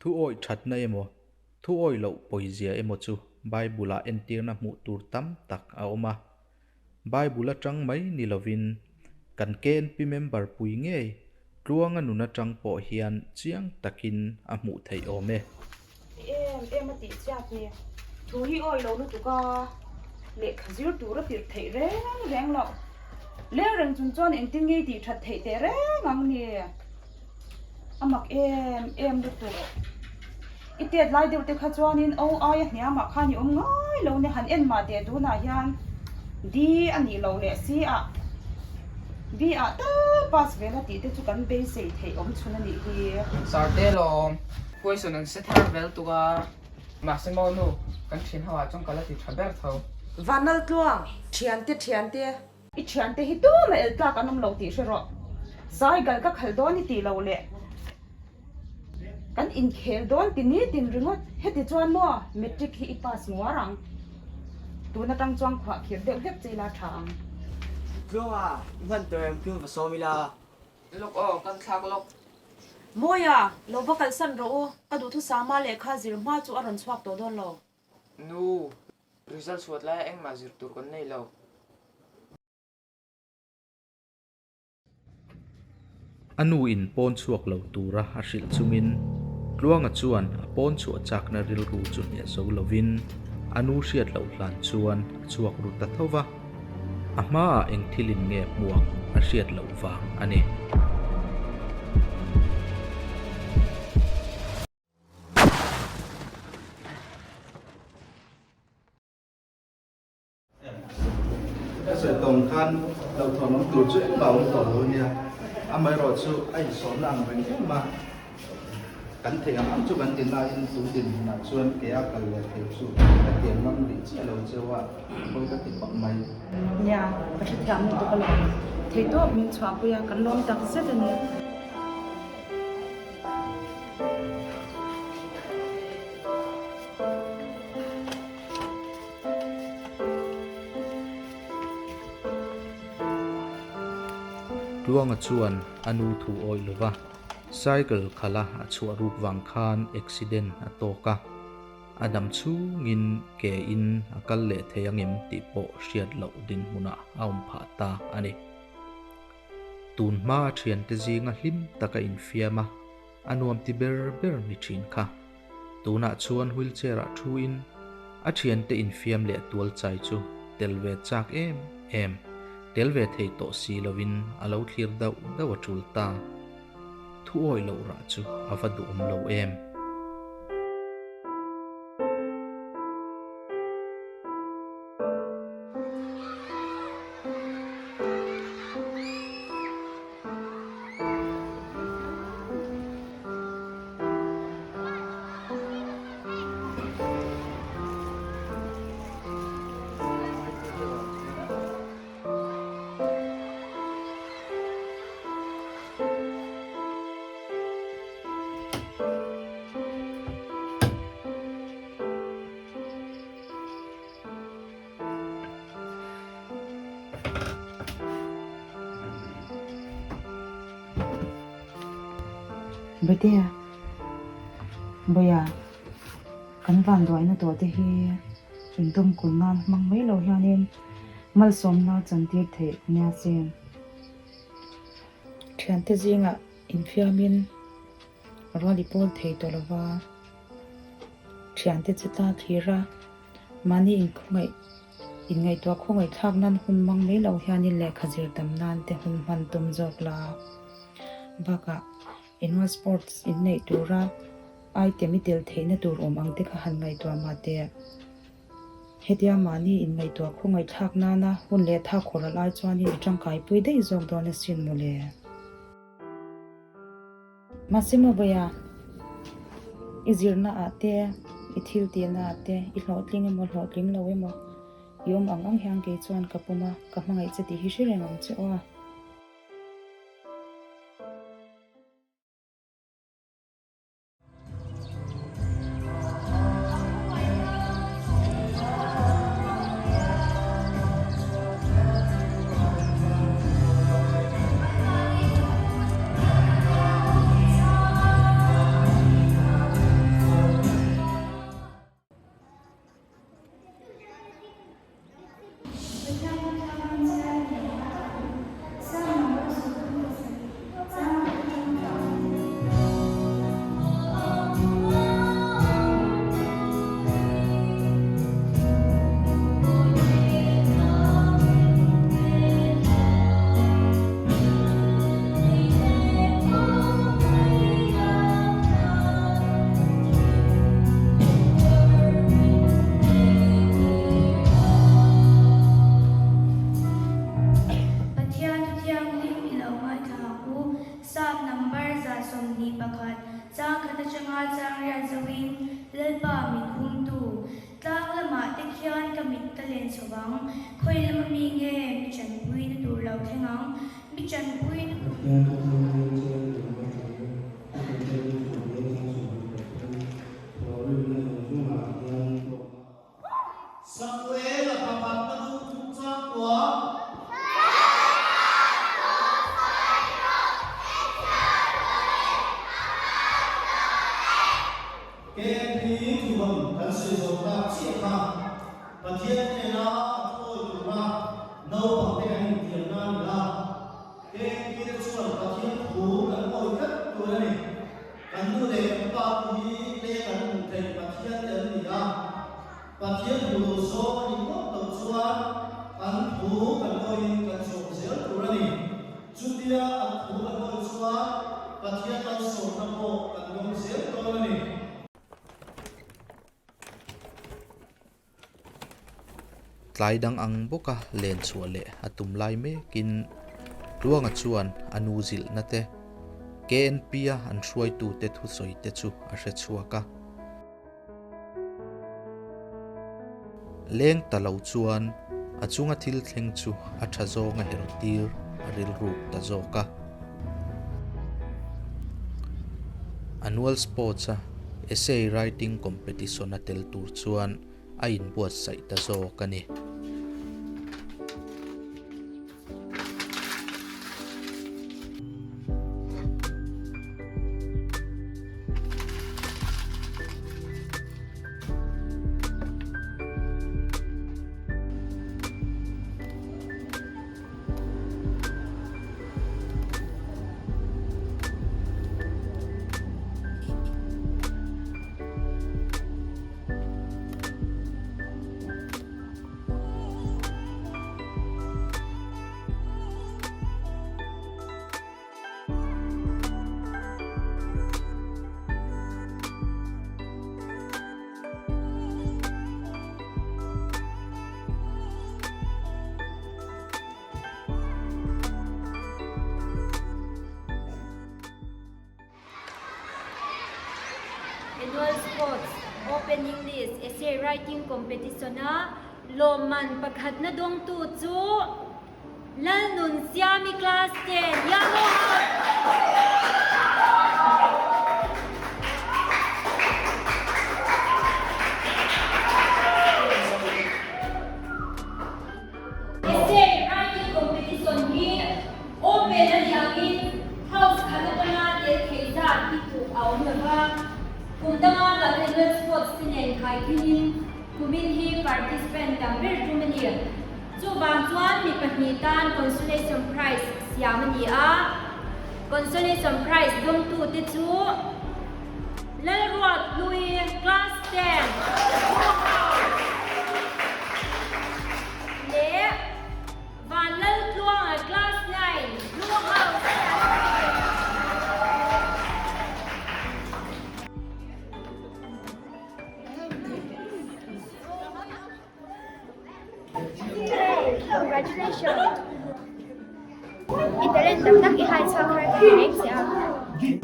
Thu awih thatna emaw, thu awih loh pawizia emaw chu Bible-ah entirna hmuh tur tam tak a awm a. Bible atang mai ni lovin kan KNP member pui ngei Tluanga nun atang pawh hian chiang takin a hmuh theih awm e. Ti em em a tih chiat ni. Thu hi awi lo lutuk a, lehkha zir tur a tirh theih reng reng loh. Leng reng chung chuan engtin nge i tih that theih teh reng ang ni. A mak em em lutuk. I tet lai deuh te kha chuanin O aia hniamah khan i awm ngai lo nia han en mah teh tunah hian D a nih loh leh C ah B ah tal pass vel a tih te chu kan beisei theih awm chhun a nih hi. Sarte lawm, question an se thar vel tuk a, mahse maw nu, kan thian ho ah chuan ka la ti tha ber tho. Vanal tluang, thiante thiante. I thiante hi tuma el tlak an awm lo tih hre rawh. Saigal ka khalh dawn i tih loh leh kan inkhel dawn ti nitin ringawt. Heti chuan maw matric hi i pass nguar ang. Tun atang chuan khuah khirh deuh hlek che ila tha ang. Tluanga, i hman tur em tun va sawm ila. Lawk aw, kan thlak lawk. Mawia, lo va kalsan rawh u, ka duhthusama lehkha zir hma chu a rawn chhuak tawh dawn lo. Nu, Result chhuat laia engmah zir tur kan nei lo. A nu in pawn chhuak lo tura a hrilh chungin Tluanga chuan a pawn chhuah chakna rilru chu hneh zo lovin a nu hriat loh hlan chuan a chhuak ru ta tho va. A hmaah eng thilin nge hmuak a hriat loh vang a ni. Ka sawi tawng khan hlauhthawn awm tur chu engmah awm tawh lo ania, amaherawh chu a insawhna ang reng em a, kan theih ang ang chu kan ti nain tun dinhmunah chuan ke a kal leh thei chu ka tiam ngam rih chiah lo cheu a, hawi ka ti khawp mai. Nia, ka hrethiam lutuk alawm. Theihtawp min chhuahpui a, kan lawm tak zet a ni. Tluanga chuan a nu thu awih lova cycle khala a chhuah ruk vang khan accident a tawk a, a dam chhungin ke in a kal leh thei angem tih pawh hriat loh dinhmunah a awm phah ta a ni. Tun hma a thiante zinga hlim taka infiam a, a nuam ti ber ber ni thin kha. Tunah chuan wheelchair ah thu in a thiante infiam leh tual chai chu tel ve chak em em, tel ve thei tawh si lovin a lo thlir dauh dauh a tul ta. Thu awih loh rah chu a va duhawm lo em. Bawihtea, Bawia, kan vanduaina tawh te hi indawm kul nan hmang mai lo hianin malsawmna chantir theih nia sin. Thiante zingah infiamin rual i pawl thei tawh lova, thiante che ta thlir a. Mahni inkhawngaih, inngaihtuah khawngaih thlak nan hun hmang mai loh hianin lehkha zir tam nan te hun hman tum zawk la. Bakah engemaw sports inneih tura item i tel theihna tur awm ang te kha han ngaihtuah mah teh. Hetia mahni inngaihtuah khawngaih thlak nana hun leh thak khawrh a lai chuanin i tangkaipui daih zawk dawn asin mawle. Mahse maw Bawia, i zirna ah te, i thil tihna ah te, i hlawhtling emaw hlawhtling lo emaw, i awm ang ang hian kei chuan ka pawm a, ka hmangaih che tih hi hre reng ang che aw. Chang khat atanga chang riat zoin Lalpa min humtu. Tlang lamah te khian ka mit ka len chho vang. Khawi lama mi nge mi chanpuina tur lo thleng ang? Mi chanpuina tur. Samuel-a pakhatna lu chungchang kua. KMP thuvawn kan sawi zawh tak chiah kha Pathian hnena a thuawi tura naupangte kan intiamna a ni a. KMP te chuan Pathian thu kan awi tlat tur a ni. Kan nu leh kan pa te hi tle kan hmuh theih Pathian te an ni a. Pathian hmu lo zawng a nih ngawt loh chuan an thu kan awiin kan chhawm zel tur a ni. Chutia an thu kan awi chuan Pathian malsawmna pawh kan dawng zel dawn a ni. Tlai dang ang bawka len chhuah leh a tum lai mekin Tluanga chuan a nu zilhna te, KNP-a an hruaitute thusawi te chu a hre chhuak a. Leng ta lo chuan a chunga thil thleng chu a tha zawng a her tir a rilruk ta zawk a. Annual Sports-a Essay Writing Competition-a tel tur chuan a inbuatsaih ta zawk a ni. Annual Sports Open English Essay Writing Competition-a lawmman pakhatna dawngtu chu Lalnunsiami Class 10, Yamo House. Essay Writing Competition hi Open a nih angin House khat atanga tel thei zat hi tluk a awm lo va, kum danga kan Annual Sports te nen khaikhin in kumin hi participant tam ber tum a ni. Chuvang chuan mi pahnih tan consolation prize siam a ni a, consolation prize dawngtu te chu Lalruat Hlui, Class 10, Blue House leh Vanlaltluanga Class 9, Blue House te an ni. Congratulations! I talent tak tak i hai chhuak har ka ti reng che a.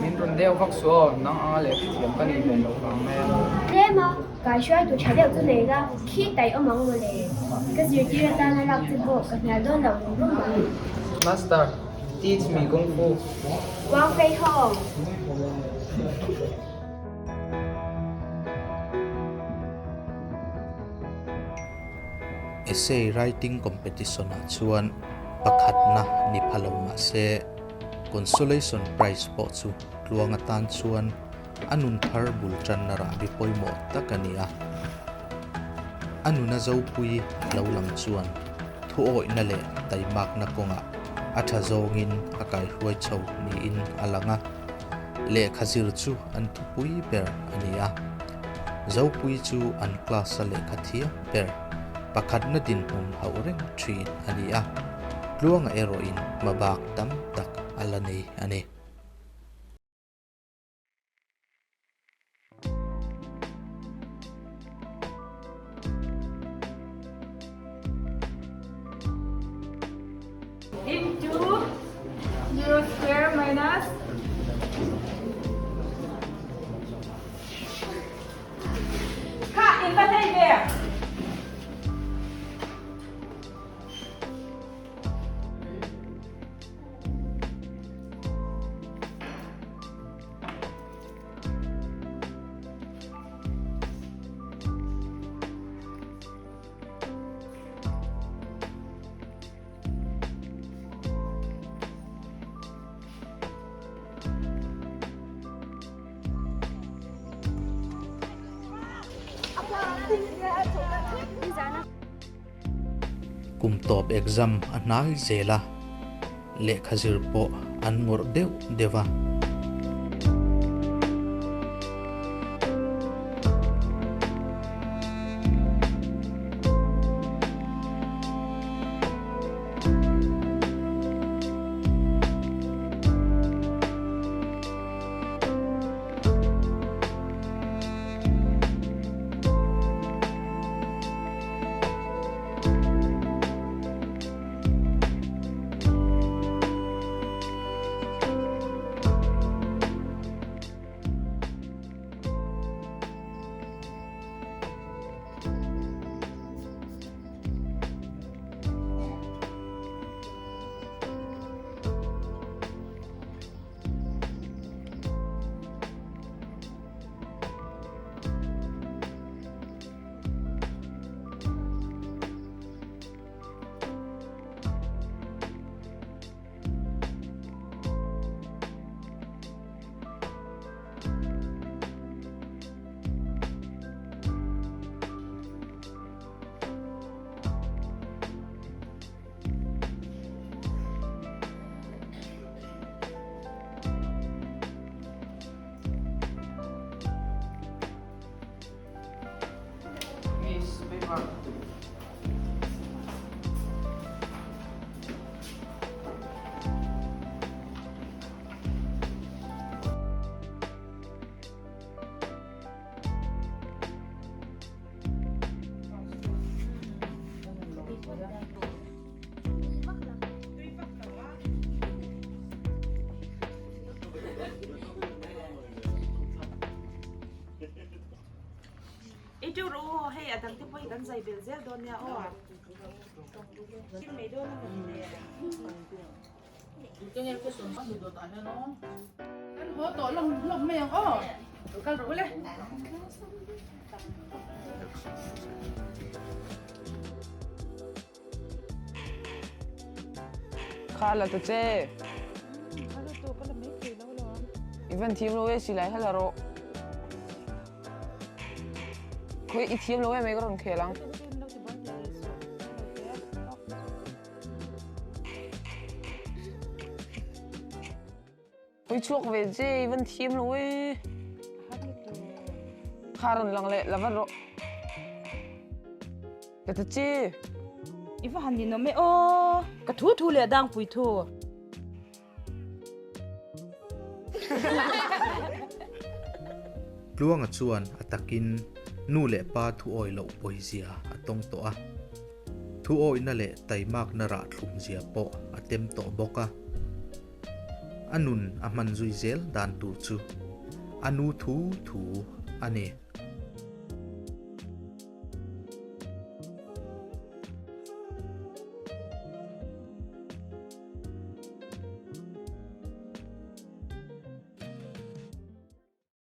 Min rawn deuh vak suh aw, nang anga lehkha thiam ka nih ve loh vang mai a. Tlem a, kai hruaitu tha deuh chu nei la, khi taih awm ang mawle. Ka zirtir atana lak che pawh ka hnial dawn lo rum rum mai. Master, teach me kung fu. Wang Fei Hong. Essay writing competition ah chuan pakhatna ni pha lo mah se consolation prize pawh chu tluang atan chuan a nun thar bul tanna rahbi pawimawh tak a ni a. A nuna zopui lo lang chuan thuawihna leh taimakna kawngah a tha zawngin a kaihruai chho niin a lang a. Lehkha zir chu an thupui ber a ni a. Zopui chu an class-a lehkha thiam ber pakhatna dinhmun hauh reng thin a ni a, Tluanga erawhin hmabak tam tak a la nei a ni. Into 0 square minus. rei ve? Kum tawp exam a hnai zel a, lehkha zir pawh an ngawrh deuh deuh a. Miss paper. I tu rawh aw, hei a dangte pawh hi kan zai bel zel dawn nia aw. Thil mai dawn a maw le. Kan haw tawh lawk lawk mai ang aw. Kal rawh ule. Kha la ta che. I van thiam lo e silai kha la rawh. Khawi i thiam lo em mai ka rawn khel ang. Pui chhuak ve che i van thiam lo e. Kha rawn lang leh la vat rawh. Ka ta che. I va han ninawm e aw. Ka thu thu leh dang pui thu. Tluanga chuan a takin nu leh pa thuawi loh pawizia a tawng tawh a. Thuawihna leh taimakna rah thlumzia pawh a tem tawh bawk a. A nun a hman zui zel dan tur chu a nu thu thu a ni.